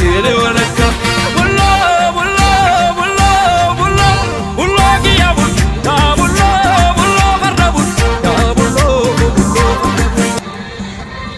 Seene walakka. Bulloo bulloo bulloo bulloo bulloo kiyya bul yaa bulloo bulloo farda bul yaa bulloo bulloo farda bul.